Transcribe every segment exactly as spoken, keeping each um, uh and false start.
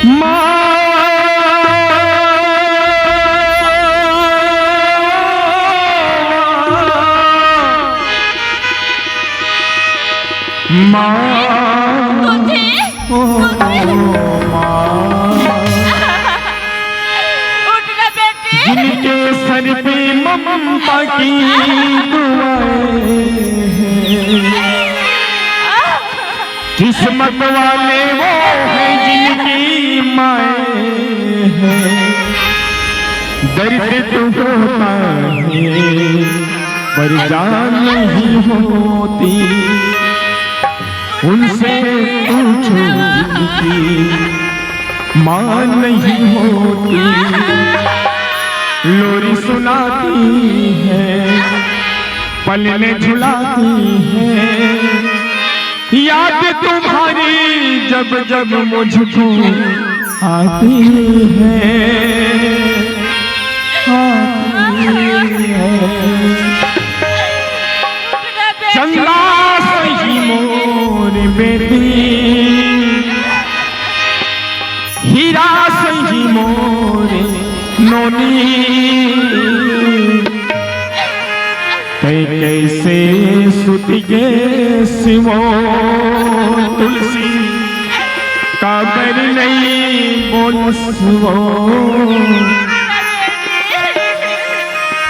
माँ, माँ, तुलसी, ओ तुलसी। माँ। उठ ना बेटी। जिनके सर पे ममता की दुआएं हैं। किस्मत वाले वो हैं जिनकी माएँ हैं। दर्द तो होता है पर जान नहीं होती। उनसे पूछो जिनकी माँ नहीं होती। लोरी सुनाती है, पलने झुलाती है। याद तुम्हारी जब जब मुझको आती है, आती है। चंदा सही मोर बेटी, हीरा सही मोर नोनी। तैं कैसे सुत गे सिवो तुलसी, काबर नहीं बोलस वो।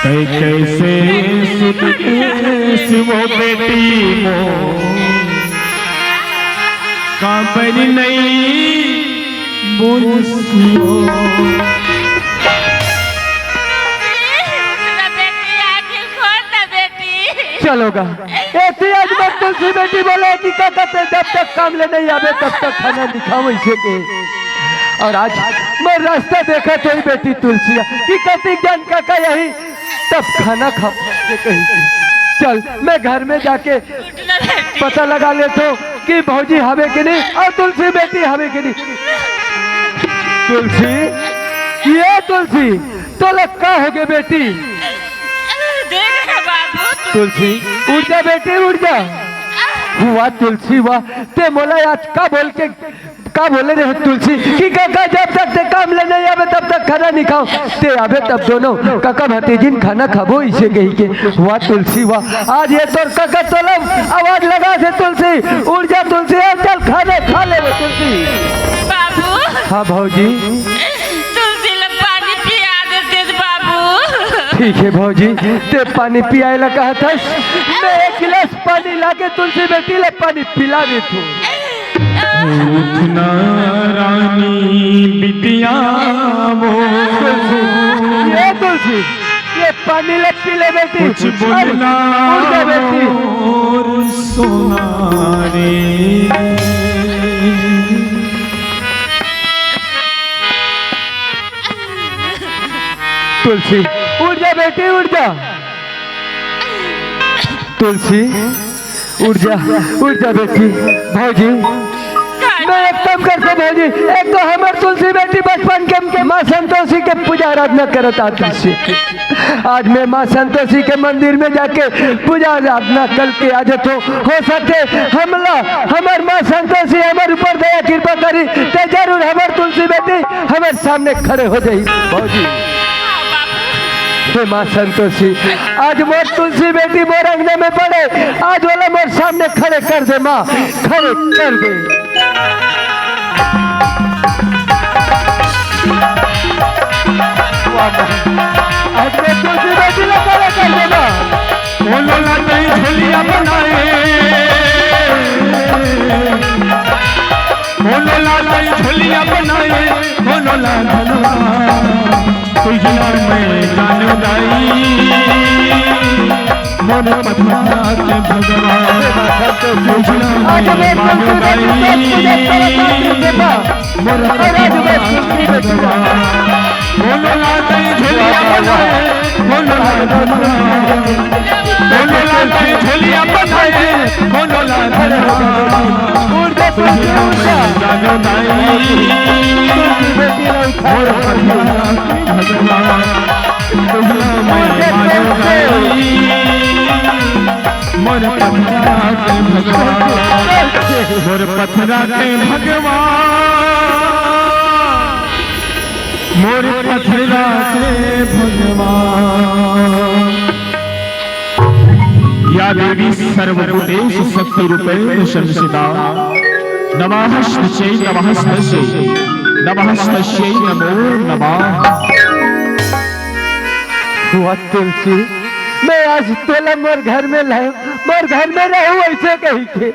तैं कैसे सुत गे सिवो बेटी मोर, काबर नहीं बोलस वो। चलो गा। ए, तैं आज मोर तुलसी बेटी बोले कि काका तैं जब तक काम ले नहीं आबे, तब तक खाना नहीं खावंव अइसे के। अउ आज मोर रास्ता देखत होही बेटी तुलसिया कि कतिक झन काका आही, तब खाना खावंव अइसे कही। चल, मैं घर में जाके पता लगा लेथंव कि भौजी हवे कि नहीं अउ तुलसी बेटी हवे कि नहीं। तुलसी, ए तुलसी, तोला का होगे बेटी? देख ना बाबू, तू तुलसी, उठ जा बेटी, उठ जा। वाह तुलसी, वाह, तैं मोला आज का बोल के, का बोले रहे तुलसी कि काका जब तक तैं काम ले नहीं आबे तब तक खाना नहीं खावंव, तैं आबे तब दूनों काका भतीजिन खाना खाबो अइसे कही के। वाह तुलसी, वाह, आज ए तोर काका तोला आवाज लगाथे तुलसी, उठ जा तुलसी, अउ चल खाना खा लेबो तुलसी। बाबू। हाँ भौजी। तुलसी ला पानी पिया देतेस बाबू। ठीक हे भौजी, तैं पानी पियाय ला कहत हस, मैं एक गिलास पानी लाके तुलसी बेटी ला पानी पिला देथंव। उठ ना रानी बिटिया मोर। ए तुलसी, ए पानी ला पी ले बेटी। कुछ बोल ना, उठ जा बेटी। मोर सोना रे। तुलसी, उठ जा बेटी, उठ जा। तुलसी, उठ जा, उठ जा बेटी। भौजी, मैं एक काम करथंव भौजी, एक तो हमर तुलसी बेटी बचपन के माँ संतोषी के पूजा आराधना करत आतिस। आज मैं माँ संतोषी के मंदिर में जाके पूजा आराधना करके आ जाथंव। हो सकथे हमला, हमर माँ संतोषी हमर ऊपर दया कृपा करही, त जरूर हमर तुलसी बेटी हमर सामने खड़े हो जाही। भौजी, हे माँ संतोषी, आज मोर तुलसी बेटी मोर अंगना में पड़े, आज ओला मोर सामने खड़े कर दे माँ, खड़े कर दे। वाह माँ, आज मोर तुलसी बेटी ला खड़े कर दे माँ। ओ लोला तई झोलिया बनाए, ओ लोला तई झोलिया बनाए, ओ लोला धनवा। तुझला मैं जानू दाई, मोर पथरा के भगवान। तुझला मैं जानू दाई, मोर पथरा के भगवान। बोलो लाल झोलिया बनाए, बोलो लाल झोलिया बनाए, बोलो लाल। तुझला मैं जानू दाई, मोर पथरा भगवान, तुझला मैं मानो दाई, मोर पथरा के भगवान, मोर पथरा के भगवान। या देवी सर्वभूतेषु शक्तिरूपेण संस्थिता। नमस्तस्यै, नमस्तस्यै, नमस्तस्यै नमो नमः। वाह तुलसी, मैं आज तोला मोर घर में लायो, मोर घर में रहू ऐसे कही के,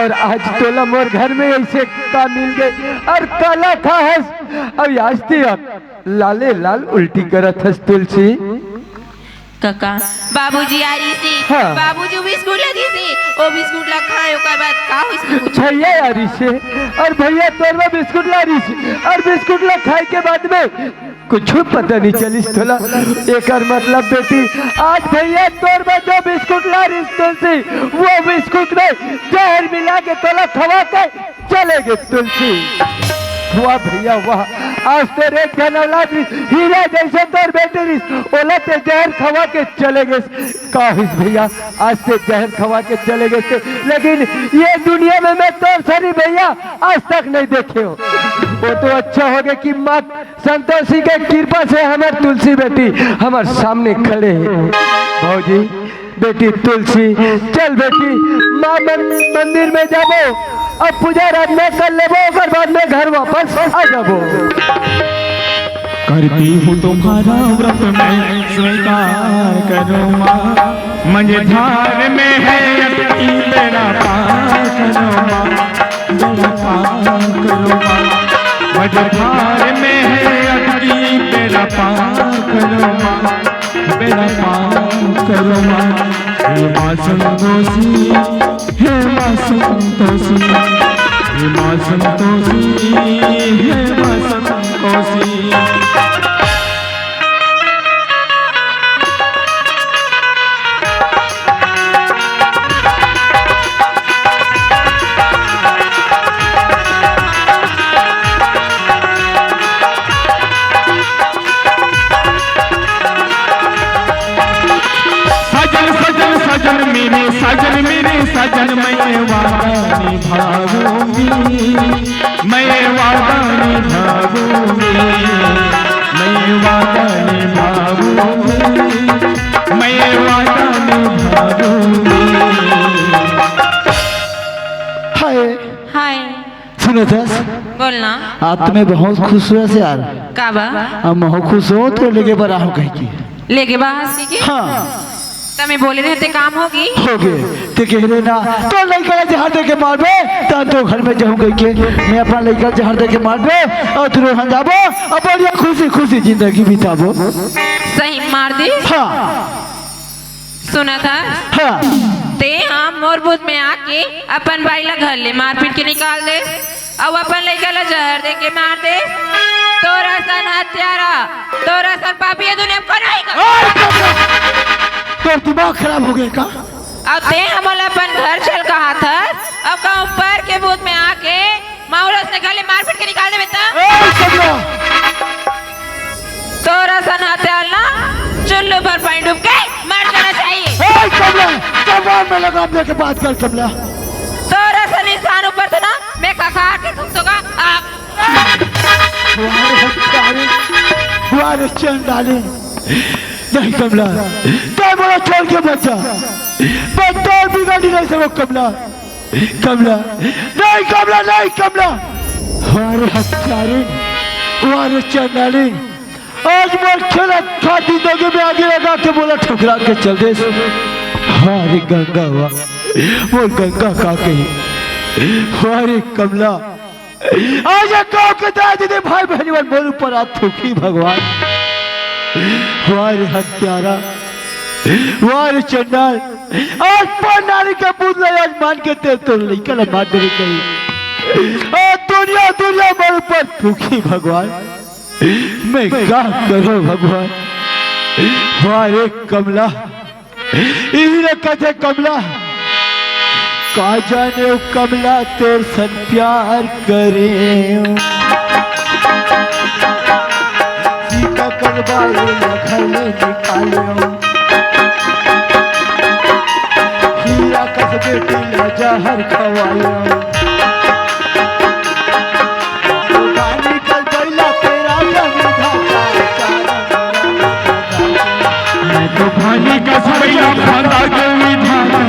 और आज तोला मोर घर में ऐसे का मिल गए और काला खाहस, अब आज ते लाले लाल उल्टी करत हस तुलसी। कका, बाबूजी आ रहिस हे। हाँ। बाबूजी बिस्कुट ला दिस हे, ओ बिस्कुट ला खाए, ओकर बाद का होइस हे कुछ? भैया आ रहिस हे, और भैया तोर बर बिस्कुट ला रहिस हे, और बिस्कुट ला खाए के बाद में कुछ पता नहीं चलिस तोला। एकर मतलब बेटी, आज भैया तोर बर जो बिस्कुट ला रहिस तुलसी, वो बिस्कुट में जहर मिला के तोला खवा के चले गे तुलसी। वाह भैया वाह, आज तोर एक झन औलाद रहिस, हीरा जैसे तोर बेटी रहिस, ओला ते जहर खवा के चले गे। का होइस भैया, आज ते जहर खवा के चले गे ते, लेकिन ये दुनिया में मैं तोर सरी भैया आज तक नहीं देखे हो। वो तो अच्छा हो गया कि माँ संतोषी के कृपा से हमर तुलसी बेटी हमर सामने खड़े हे। भौजी, बेटी तुलसी, चल बेटी, माँ मन-, मंदिर में जाबो, अब पूजा आराधना कर लेबो, ओकर बाद में घर वापस आ जाबो। करती हूँ तुम्हारा व्रत मैं स्वीकार करो माँ, मझधार में है अटकी बेड़ा पार करो माँ, बेड़ा पार करो माँ, मझधार में है अटकी बेड़ा पार करो माँ, बेड़ा पार करो माँ। हे माँ संतोषी, हे माँ संतोषी, हे माँ संतोषी, हे माँ संतोषी। सजन सजन सजन मेरे सजन मेरे सजन, मैं वादा निभाऊंगी, मैं वादा निभाऊंगी, मैं वादा निभाऊंगी, मैं वादा निभाऊंगी। हाय। हाय। सुनत हस? बोलना। आज तो मैं बहुत खुश हों यार। का बा? अब महू खुश हों, तोर लइका बर आहूँ कहिके। लइका बर आहस कहिके? हाँ। त मैं बोले रहेंव ते काम होगे? होगे। ते कहे रहे ना, तोर लइका ला जहर दे के मारबे, त तो घर में जाहूँ कहिके। मैं अपन लइका ला जहर दे के मारबे, अउ दूनों झन जाबो, अउ बढ़िया खुशी खुशी जिंदगी बिताबो। सही मार दे? हाँ। सुनत हस? हाँ। ते हा मोर बूथ में आके अपन बाई ला घर ले मारपीट के निकाल देस, अउ अपन लइका ला जहर दे के मार देस। तोर असन हत्यारा, तोर असन पापी ये दुनिया में कोनो नइ हे का? ओए, चुप रह। तोर दिमाग खराब होगे का? अउ ते हा मोला अपन घर चल कहत हस, अउ कहूँ पर के बूथ में आके माउरस ने घर ले मारपीट के निकाल देबे त? ए, कमला! तोर असन हत्यारा ला चुल्लू भर पानी डूब के मर जाना चाहिए। ए, कमला! जबान में लगाम लेके बात कर, कमला। तोर असन इंसान ऊपर तो ना, मैं कका के तुम तो का आप। वाह रे हत्यारी, वाह रे चंडाली। नहीं कमला, तैं मोला छोड़ के मत जा। मैं तोर बिगड़ी नहीं सकूँ कमला। कमला, नहीं कमला, नहीं कमला। वाह रे हत्यारी, वाह रे चंडाली, आज मोर खेलत खात जिंदगी में आगी लगा के मोला ठुकरा के चल देस। वाह रे गंगा, वाह मोर गंगा का कही। वाह रे कमला, आज ये गाँव के दाई दीदी भाई बहनी मन मोर ऊपर हाथ थूकही भगवान। वाह रे हत्यारा, वाह रे चंडाल, आज पर नारी के पूत ला आज मान के तें तोर लइका ला मार देबे कही। आज दुनिया, दुनिया मोर ऊपर थूकही भगवान। मैं का करूँ भगवान? वाह रे कमला, इही ला कथे कमला, का जाने ओ कमला तोर सन प्यार करे। सीता कलबाए ला घर ले निकाले। हीरा कस बेटी ला जहर खवाए। पानी कल बैला तेरा जमीन धाता। मैं तो पानी का सबैला फांदा के विधाता।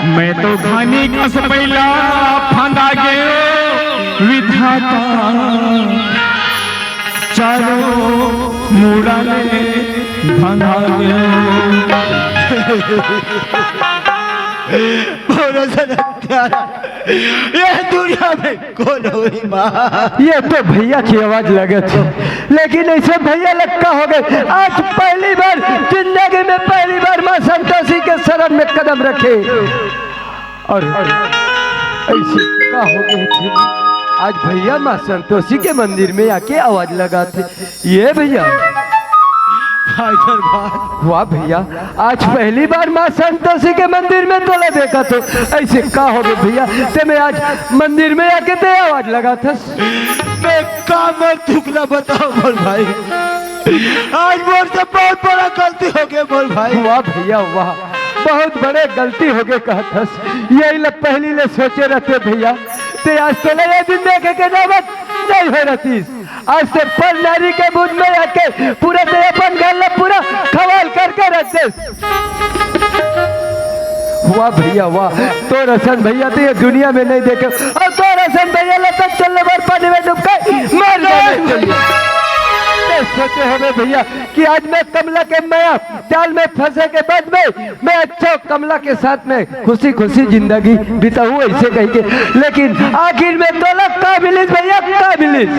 मैं तो घानी कस पहिला फंदा गे विधाता, चारों मुड़ा ले भंगा गे। भरोसा नहीं प्यारा, ये दुनिया में कौन होई माँ? ये तो भैया की आवाज लगत हे, लेकिन ऐसे भैया लक्का हो गए। आज पहली बार जिंदगी में, पहली बार माँ संतोषी के शरण में कदम रखे। और ऐसे का हो गए थे? आज भैया माँ संतोषी के मंदिर में आके आवाज लगात हे, ये भैया। भाई दरबार। वाह भैया, आज पहली बार माँ संतोषी के मंदिर में तोला देखत हों। ऐसे का हो गए भैया, ते में आज मंदिर में आके ते आवाज लगात हस? मैं का मैं दुख ला बताओं मोर भाई, आज मोर से बहुत बड़ा गलती हो गए मोर भाई। वाह भैया वाह, बहुत बड़े गलती हो गए कहत हस। यही ला पहली ले सोचे रहते भैया, ते आज तोला ये दिन देखे के नौबत नहीं हो रहतीस। आज ते पर नारी के मुंह में आके पूरा ते अपन घर ला पूरा खवाल करके रख दे। वाह भैया वाह, तोर असन भैया ते ये दुनिया में नहीं देखे। और तोर असन भैया ला तो चलने भर पानी में डूब के मर जाना चाहिए। ते सोचे होबे भैया कि आज मैं कमला के माया जाल में फंसे के बाद में मैं अच्छा कमला के साथ में खुशी खुशी जिंदगी बिताऊं, ऐसे कह के। लेकिन आखिर में तोला का मिलिस भैया, का मिलिस?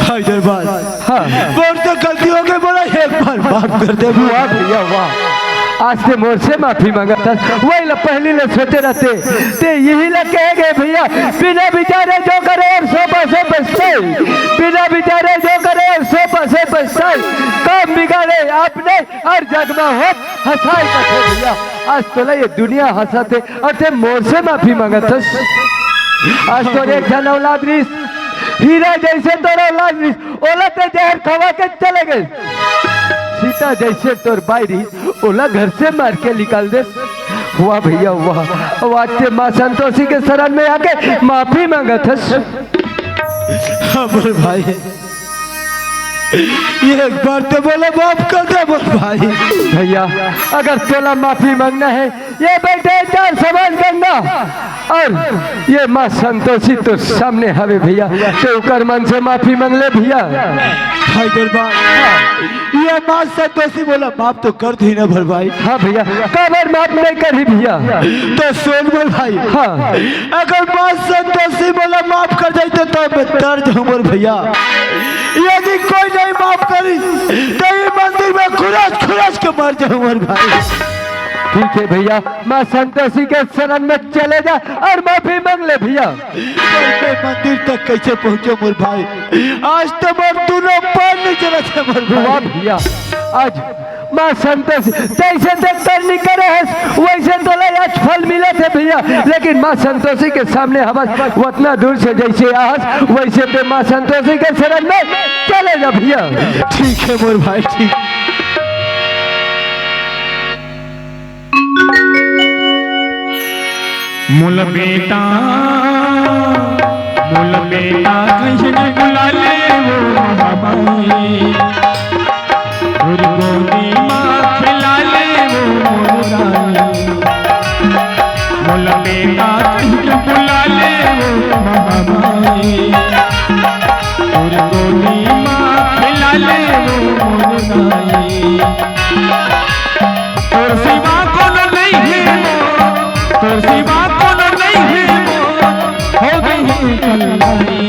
भाई दरबार, हाँ। मोर तो गलती हो गई, मोला एक बार माफ कर दे। वाह भैया वाह, आज ते मोर से माफी मांगत हस, वही ला पहली ले सोचे रहते। ते यही ला कह गए भैया, बिना विचारे जो करे और सौ पैसे बचते, बिना विचारे जो करे और सौ पैसे बचते, काम बिगाड़े आपने और जग में होत हंसाई कथे भैया। आज तोला ये दुनिया हंसत हे और ते मोर से माफी मांगत हस। आज तोर एक झन औलाद रिस, हीरा जैसे तोर औलाद रिस, ओला ते जहर खवा के चले गए। सीता जैसे तोर बाई रिस, ओला घर से मार के निकाल देस। वाह भैया वाह, अब आज ते माँ संतोषी के शरण में आके माफी मांगत हस। हाँ मोर भाई, ये एक बार तो मोला माफ कर दे मोर भाई। भैया, अगर तोला माफी मांगना है, ये बैठे चार समाज गंगा और ये माँ संतोषी तो सामने हवे भैया, ते ओकर मन से माफी मांग ले भैया। भाई दरबार, ये माँ संतोषी मोला माफ तो कर दी ना मोर भाई। हाँ भैया, काबर माफ नहीं करी भैया? तो सुन मोर भाई, हाँ। अगर माँ संतोषी मोला माफ कर जाई तो, तो मैं तर जाऊं मोर भैया। यदि कोई नहीं माफ करी तो ये मंदिर में खुरच खुरच के मर जाऊं मोर भाई। ठीक है भैया, माँ संतोषी के शरण में चले जा और माफी मांग ले भैया। मैं मंदिर तक कैसे पहुँचो मोर भाई? आज तो मोर दोनों पैर नहीं चलत हे मोर वाह भाई। भैया, आज माँ संतोषी, जैसे ते करनी करे हस, वैसे तोला आज फल मिलत हे भैया। लेकिन माँ संतोषी के सामने हमन उतना दूर से जैसे आहस, वैसे ते माँ संतोषी के शरण में चले जा भैया। ठीक है मोर भाई, ठीक। मोला बेटा, मोला बेटा कहिके बुला ले वो महामाई, तोर गोदी मा खिला ले वो मोर रानी। मोला बेटा कहिके बुला ले वो महामाई, तोर गोदी मा खिला ले वो मोर रानी। तोर सिवा कोनो नइ हे मोर, तोर सिवा कोनो नइ हे मोर, हो गई हे कलाई।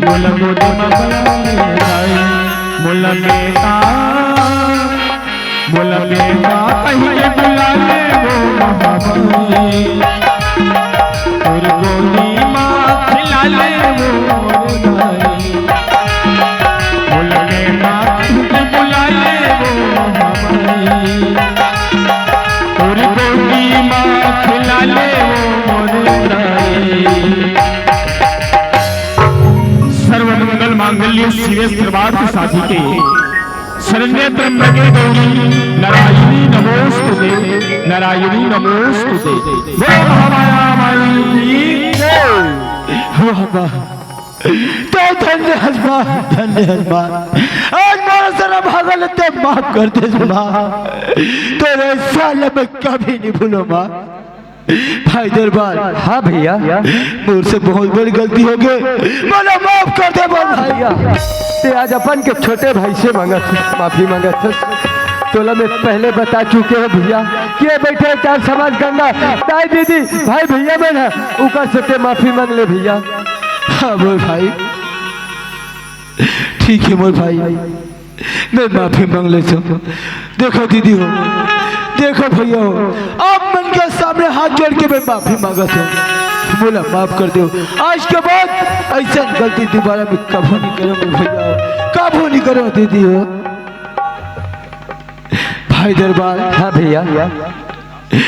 मोला गोदी मा बया ले दाई, मोला बेटा, मोला बेटा कहिके बुला ले वो महामाई। तोर गोदी मा खिला ले वो दाई। बोल के माँ तुझे बुला ले वो हमारी, तोरी गोदी माँ खिला ले वो मोर ताई। सर्वमंगल मांगल्य शिवे सर्वार्थ साधिके, शरण्ये त्र्यंबके गौरी नारायणी नमोस्तुते, नारायणी नमोस्तुते। बोलो महामाया माई की जय। वाह, वाह। तो धन्य हस माँ, धन्य हस माँ। आज मोर सारा भागल ते माफ कर दे माँ। तोरे साल मैं कभी नहीं भूलो माँ। भाई दरबार। हाँ भैया। मोर से बहुत बड़ी गलती हो गई, मोला माफ कर दे मोर भाई। भैया, ते आज अपन के छोटे भाई से मांगत हस, माफी मांगत हस। तोला मैं पहले बता चुके हो भैया कि ये बैठे चार समाज गंगा, दाई दीदी, भाई भैया मन है, उकर से ते माफी मांग ले भैया। हाँ मोर भाई, ठीक है मोर भाई, मैं माफी मांग लेथों। देखो दीदी हो, देखो भैया हो, आप मन के सामने हाथ जोड़ के मैं माफी मांगत हूँ, मोला माफ कर दो। आज के बाद ऐसा गलती दोबारा मैं कभू नहीं करूँ भैया हो, कभू नहीं करूँ दीदी हो। भाई दरबार। हाँ भैया।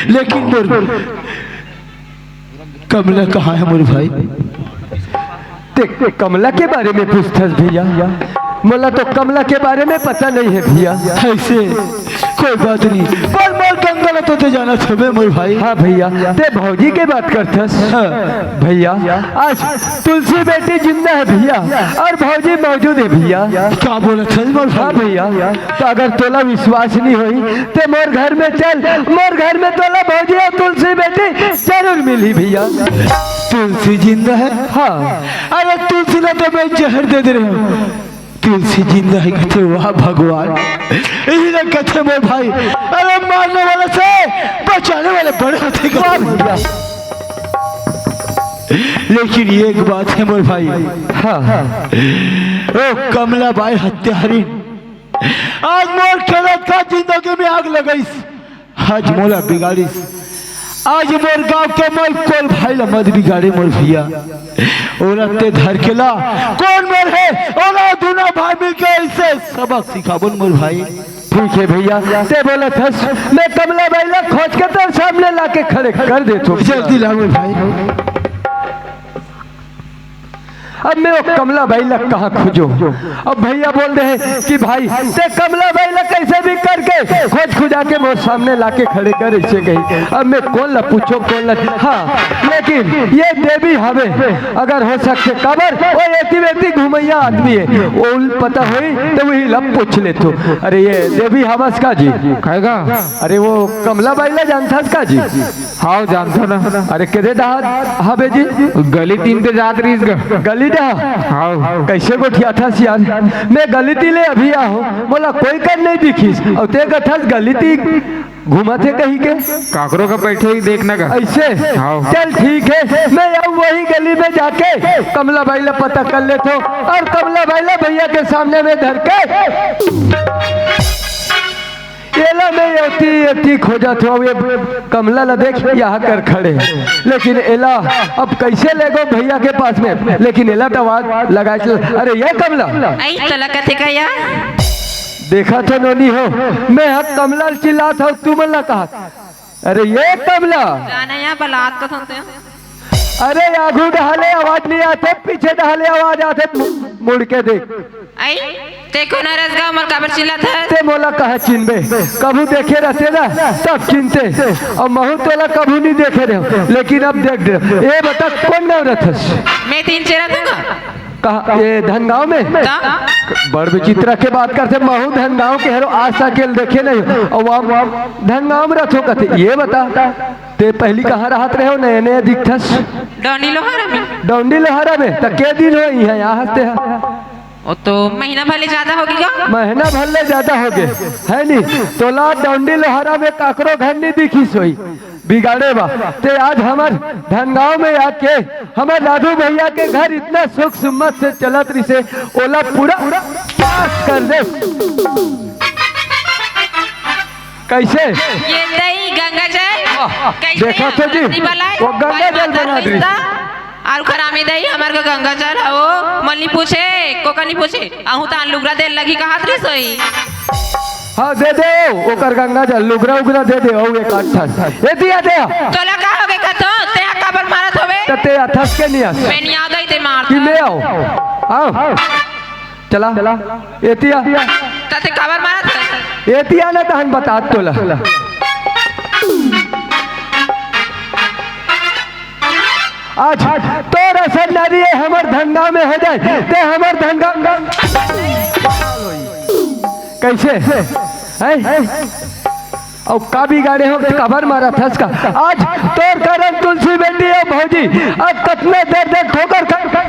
लेकिन मोर कमला कहाँ है मोर भाई? ते कमला के बारे में पूछथस भैया? मोला तो कमला के बारे में पता नहीं है भैया। ऐसे कोई बात नहीं, पर मोर गंगा ला तो ते जानत हवे मोर भाई। हाँ भैया, ते भौजी के बात करथस। हाँ। भैया, आज तुलसी बेटी जिंदा है भैया, और भौजी मौजूद है भैया। क्या बोलत हस मोर भाई? हाँ भैया, तो अगर तोला विश्वास नहीं होई, ते मोर घर में चल, मोर घर में तोला भौजी और तुलसी बेटी जरूर मिली भैया। तुलसी जिंदा है? हाँ। अरे तुलसी ला तो मैं जहर दे दे रहे हूँ, तुलसी जिंदा है कथे, वाह भगवान, यही ना कथे मोर भाई। अरे मारने वाले से बचाने वाले बड़े होते हैं। वाह भैया। लेकिन एक बात है मोर भाई। हाँ। ओ कमला बाई हत्यारिन, आज मोर खेलत का जिंदगी में आग लगाइस, आज मोला बिगाड़िस। आज मोर गांव के मोर कोल भाई ला मत बिगाड़े मोर भैया। ओला ते धर के ला, कौन मेर है, ओला दूना भाई मिलके ऐसे सबक सिखाबन मोर भाई। ठीक है भैया, ते बोलत हस, मैं कमला बाई ला खोज के तेरे सामने लाके खड़े कर देथों। जल्दी ला मोर भाई। अब मैं वो कमला बाई ला कहाँ खोजों? अब भैया बोल दे हैं कि भाई ते कमला बाई ला कैसे भी करके खोज खुजा के मोर सामने लाके खड़े कर, ऐसे कही। अब मैं कौन ला पूछों, कौन ला? हाँ, लेकिन ये देवी हवे, अगर हो सकथे, काबर वो एती वेती घुमैया आदमी है, वो पता होई तो वही ला पूछ लेथों। अरे ये देवी हवस का जी? खाएगा? अरे वो कमला बाई ला जानथस का जी? हाव, जानथों ना। अरे, केदे डहा हवे जी? गली तीन ते जात रहिस गा। गली डहा? हाव। कैसे गोठियाथस यार? मैं गली तीन ले अभी आहों, मोला कोई कर नहीं दिखिस। अउ ते कथस गली तीन घूमत हे कही के। काकरो का बैठे ही देखना का। ऐसे? हाव। चल ठीक है, मैं आऊँ वही गली में जाके कमला बाई ला पता कर लेथों अउ कमला बाई ला भैया के सामने में धर के एला मैं एती, एती खोजत हूँ, ये कमला ला देख, यहाँ कर खड़े। लेकिन एला अब कैसे लेगो भैया के पास में? लेकिन एला तो आवाज लगाए चल, अरे ये कमला। आई तोला कथे का या? देखा तो नोनी हो, मैं हा कमला ल चिल्लात हूँ, तुमन ला कहा, अरे ये कमला। जाना यहाँ बलात को सुनते हो। अरे आगू डहा ले आवाज नहीं आथे, पीछे डहा ले आवाज आथे, मु-, मुड़ के देख। आई, ते कोन हरस गा, मोला काबर चिल्लात हस? ते मोला कहाँ चिन्हबे? कभू देखे रहते ना, तब चिन्हते। अउ महूँ तोला कभू नहीं देखे रहेंव, लेकिन अब देख डरेंव। ए बता, कोन गाँव रथस? मैं तीन चेरा दूंगा। कहाँ? ये धनगांव में? ता? बड़ विचित्र के बात करथे, महूँ धनगांव के हरों, आज तक एला देखे नहीं। अउ आप धनगांव में रथो कथे, ये बता, ते पहिली कहाँ रहत रहेव, नया नया दिखथस? डौंडी लोहारा में। डौंडी लोहारा में? त के दिन होही इहाँ, इहाँ हस ते हा? वो तो महीना भर ले ज्यादा होगे गा। महीना भर ले ज्यादा होगे, है नी? तोला डौंडी लोहारा में काकरो घर नहीं दिखिस होही, बिगाड़े बा। ते आज हमर धनगांव में आके हमर दादू भैया के घर इतना सुख सुम्मत से चलत रिसे, ओला पूरा नाश कर दे। कैसे? ये दई गंगा जल, कैसे देखा तो जी, हमर नदी बलाय, वो गंगा जल बना दी। आलू खरामी दई, हमर का गंगा जल हवो, मल नहीं पूछे, कोका नहीं पूछे, आहू तान लुगरा दे लगी कहात रही सोई। हाँ, दे दे, ओकर गंगा जल, लुगरा उगरा दे दे, अउ एक आध ठन। ए दिया दे। तोला का होगे कथों, ते हा काबर मारत होवे? त ते अथस के नहीं अस? मैं नहीं आव दई, ते मार। कि मैं आव? आव। चला। एतिया। त ते काबर मारत हस? एतिया ना तहन बतात तोला। आज तोर पसंद ना रही है, हमर धंधा में हो जाए, ते हमर धंधा कइसे? हैं? अउ का बिगाड़े हो, काबर मारत हस का? आज तोर कारण तुलसी बेटी अउ भौजी आज कतना देर देर ठोकर खा, खा,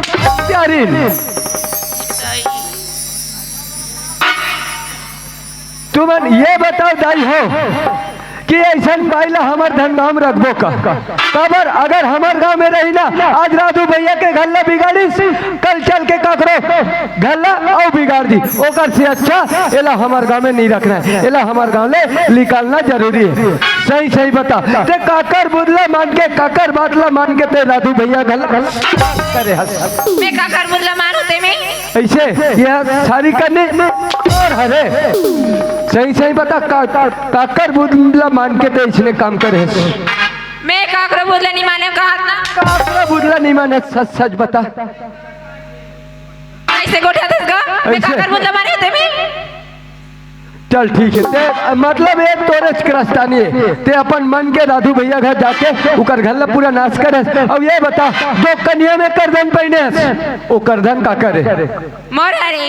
प्यारी। तुमन ये बताओ दाई हो कि अइसन बाई ला हमर धंधा में रखबो का? काबर अगर हमर गांव में रही ना, आज राधू भैया के घर ला बिगाड़िस, कल चल के काकरो घर ला अउ बिगाड़ दी। ओकर से अच्छा एला हमर गांव में नहीं रखना है, एला हमर गांव ले निकालना जरूरी है। सही सही बता, ते काकर बुध ला मान के, काकर बात ला मान के ते राधू भैया घर ला करे हस। मैं काकर बुध ला मानूं ते में? अइसे ये सारी करनी और हरे। सही सही बता, का, का, काकर बुध ला मान के ते अइसने काम करे हस। मैं काकरो बुध ला नहीं माने कहत ना। काकरो बुध ला नहीं माने, सच सच बता। अइसे गोठियाथस का? मैं अइसे। काकर बुध ला माने ते में? चल ठीक है, ते मतलब एक तोरे क्रस्तानी है, ते अपन मन के राधू भैया घर जाके उकर घर ला पूरा नाश करे। अब ये बता, जो कनिया में करधन पहिने हस, वो करधन काकर हे? मोर हरे।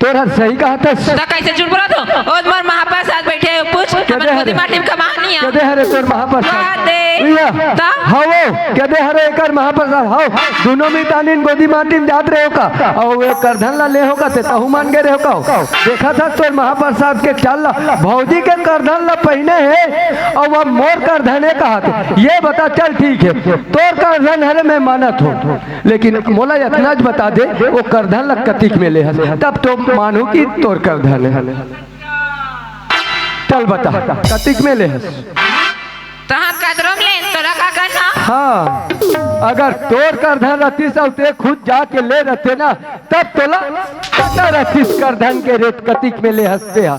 तोर हर सही कहत हस। त कइसे झूठ बोलत हो? ओ मोर महाप्रसाद बइठे हे, पूछ, हमर कदे गोदी हरे? माटी में कमा नहीं आ। कदे हरे तोर महाप्रसाद? वाह दे। भैया, त? हवो, कदे हरे एकर महाप्रसाद? हव, दुनों मितानिन गोदी माटी में जात रहे हो का? अउ वो करधन ला ले हो का? ते तहू मान गे रहे हो का? देखा था तोर महाप्रसाद के चाल ला, भौजी के करधन ला पहिने हे, अउ अब मोर करधन हे कहत हे। ये बता, चल ठीक है, तोर करधन हरे मैं मानत हो, लेकिन मोला इतना ज बता दे, वो करधन ला कतिक में ले हस, तब तो मानू कि तोर करधन हे। चल बता, कतिक में ले हस? तहां कदरो में ले, तोला का करना? हाँ, अगर तोर करधन रहतिस अउ ते खुद जाके ले रहते ना, तब तोला पता रहतिस करधन के रेट कतिक में ले हस ते हा।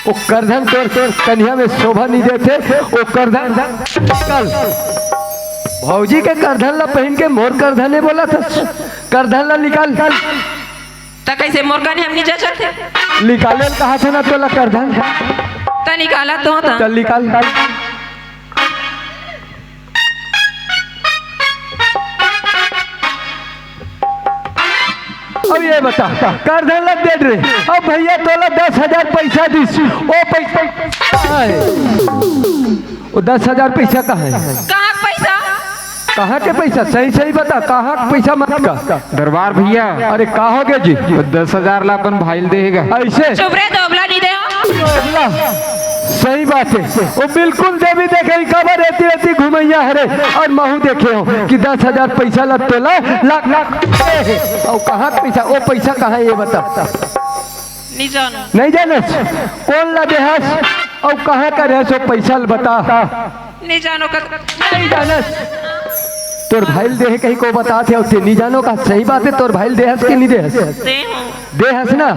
वो करधन तोर, तोर कनिया में शोभा नहीं देथे, वो करधन निकाल। भौजी के करधन ला पहिन के मोर करधन हे बोलत हस, करधन ला निकाल। त कइसे मोर कनिया में नहीं जचत हे? निकाले ल कहत हे ना तोला करधन। त निकालत हों त। चल निकाल। अब ये बता, करधन ला दे रे। अब भैया तोला दस हजार पैसा दिस, वो पैसा कहाँ हे? वो दस हजार पैसा कहाँ हे? कहाँ के पैसा? कहाँ के पैसा? सही सही बता, कहाँ के पैसा मत का? दरबार भैया। अरे का हो गे जी? दस हजार ला अपन भाई ल दे हे गा। अइसे? चुप रे, दोगला नहीं दे हो। दोगला। सही बात हे, वो बिल्कुल देवी देखे ही, काबर एती एती घुमैया हरे, अउ महू देखे हों कि दस हजार पैसा ला तोला लाख लाख दे हे। अउ कहाँ के पैसा? वो पैसा कहाँ हे ये बता। नहीं जानों। नहीं जानस? कोन ला देहस? अउ कहाँ करे हस वो पैसा ल बता। नहीं जानों का। नहीं जानस? तोर भाई ल देहे कहीं को बतात हे, अउ ते नहीं जानों का? सही बात हे, तोर भाई ल देहस कि नहीं देहस? दे हों। देहस ना?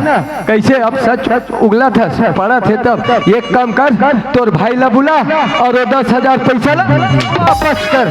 कइसे अब सच उगलत हस, पड़त हे तब। एक काम कर, तोर भाई ला बुला अउ वो दस हजार पैसा ला वापस कर।